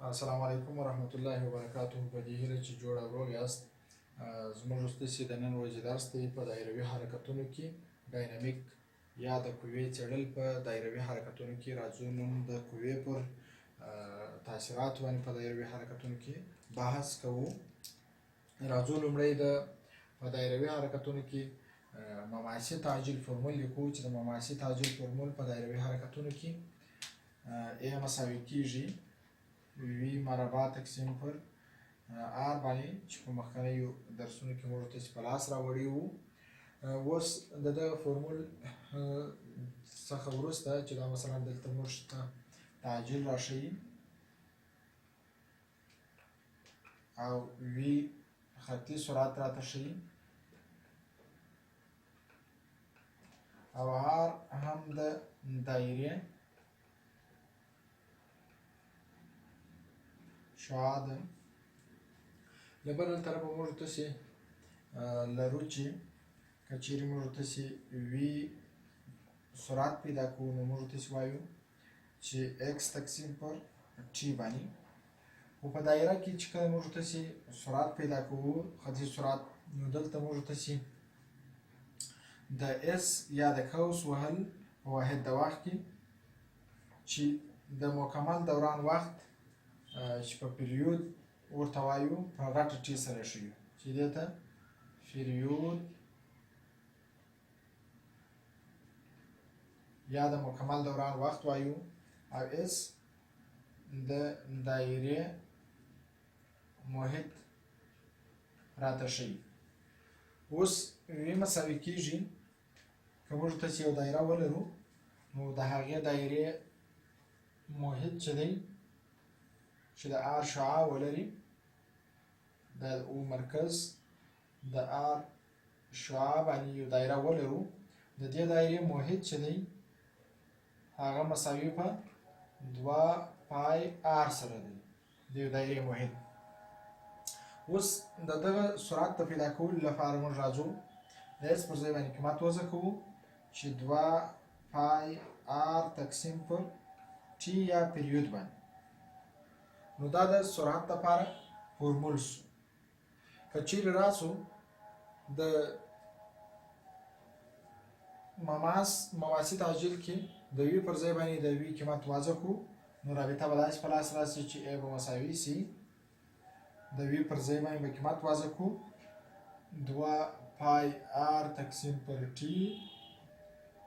السلام علیکم ورحمت الله وبرکاته. په دې هیله چې جوړ او روغ یاست. زموږ ستاسو د نن ورځې درس دی په دایروي حرکتونو کې ډاینامیک یا د قوې څېړل په دایروي حرکتونو کې. راځو نن د قوې پر تاثیرات باندې په دایروي حرکتونو کې بحث کوو. راځو لومړی د په دایروي حرکتونو کې مماسي تعجیل فورمول لیکو، چې د مماسي تعجیل فورمول په دایروي حرکتونو کې A مساوي کیږي وی مربع تقسیم پر آر باندې، چې په مخکنیو درسونو کې موږ تاسو په لاس راوړي وو. اوس د دغه فورمول څخه وروسته چې دا مثلا دلته موږ ته تعجیل راښیي او وی خطي سرعت راته ښیي او آر هم د دایرې شعاع ده. له بل طرفه موږ تاسې لرو چې که چیرې موږ تاسې وی سرعت پیدا کوو، نو موږ تاسې وایو چې ایکس تقسیم پر ټي باندې. خو په دایره کې چې کله موږ تاسې سرعت پیدا کوو، خطي سرعت، نو دلته موږ تاسې د اس یا د قوس وهل په واحد د وخت کې، چې د مکمل دوران وخت چې په پیریود ورته وایو، په غټه ټي سره ښیو، چې دې ته پیریود یا د مکمل دوران وخت وایو، او اس د دایرې محیط راته ښیي. اوس وی مساوي کیږي، که موږ تاسې یو دایره ولرو، نو د هغې دایرې محیط چې دی، چې د آر شعاع ولري، د او مرکز د آر شعاع باندې یو دایره ولرو، د دې دایرې محیط چې دی هغه مساوي په 2 پای آر سره دی، د یو دایرې محیط. اوس د دغه سرعت د پیدا کولو لپاره موږ راځو د اس پر ځای باندې قیمت وضع کوو، چې 2 پای آر تقسیم پر ټي یا پیریود باندې. نو دا د سرعت لپاره فورمول سو. که چیرې راسو د مماس مواسي تعجیل کې د وی پر ځای باندې د وی قیمت واضح کړو، نو رابطه به داسې په لاس راسي چې ای به مساوي سي، د وی پر ځای باندې به قیمت واضح کړو 2 پای آر تقسیم پر ټي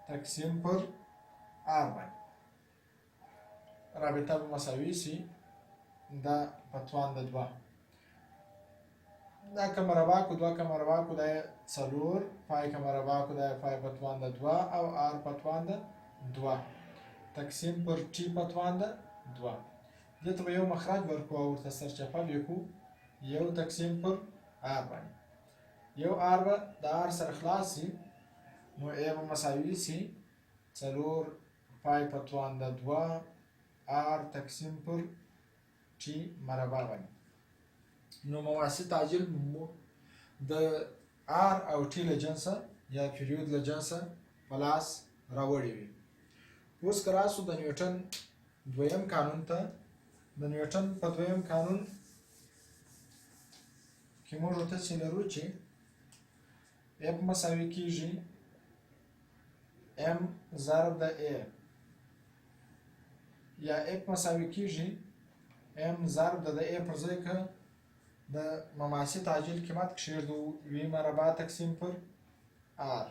تقسیم پر آر باندې. رابطه به مساوي سي دا په توان د 2، دا که مربع کو، 2 که مربع کو دا 4، پای که مربع کو دا پای په توان د 2 او آر په توان د 2 تقسیم پر ټي په توان د 2. دې ته به یو مخرج ورکو او ورته سرچپه لیکو یو تقسیم پر آر باندې. یو آر به د آر سره خلاص سي، نو ای به مساوي سي 4 پای په توان د 2 آر تقسیم پر ټي مربع باندې. نو مواسي تعجیل مو د آر او ټي له جنسه یا پیریود له جنسه په لاس راوړی وي. اوس که راسو د نیوټن دویم قانون ته، د نیوټن په دویم قانون کې موږ ورته څه لرو چې اف مساوي کیږي ام ضرب د ا، یا اف مساوي کیږي ام ضرب د ا پر ځای که د مماسي تعجیل قیمت کښېږدو وی مربع تقسیم پر آر،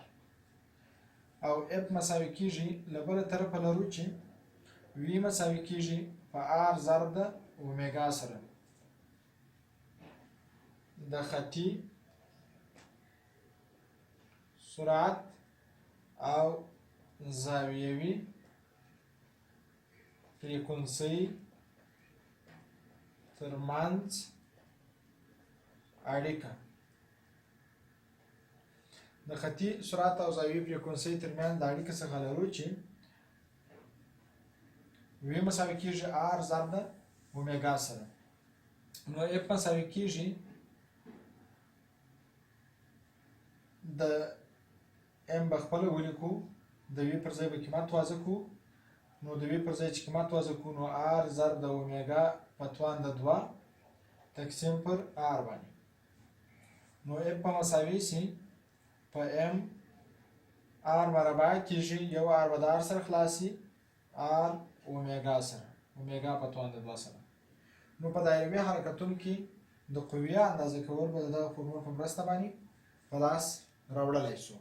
او اف مساوي کیږي له بله طرفه لرو چې وی مساوي کیږي په آر ضرب د اومیګا سره. د خطي سرعت او زاویوي فریکونسي ترمنځ اړیکه، د خطي سرعت او زاویوي فریکونسي ترمنځ د اړیکه څخه لرو چې وی مساوي کیږي آر ضرب د اومیګا سره. نو اف مساوي کیږي د ام به خپله ولیکو، د وی پر ځای به قیمت واضح کړو، نو د وی پر ځای چې قیمت وضع کړو، نو آر ضرب د اومیګا په توان د 2 تقسیم پر آر باندې. نو اف په مساوي سي په ام آر مربع کېږي، یو آر به د آر سره خلاص سي، آر اومیګا سره، اومیګا په توان د 2 سره. نو په دایروي حرکتونو کې د قوې اندازه کول به د دغه فورمول په مرسته باندې په لاس راوړلی شو.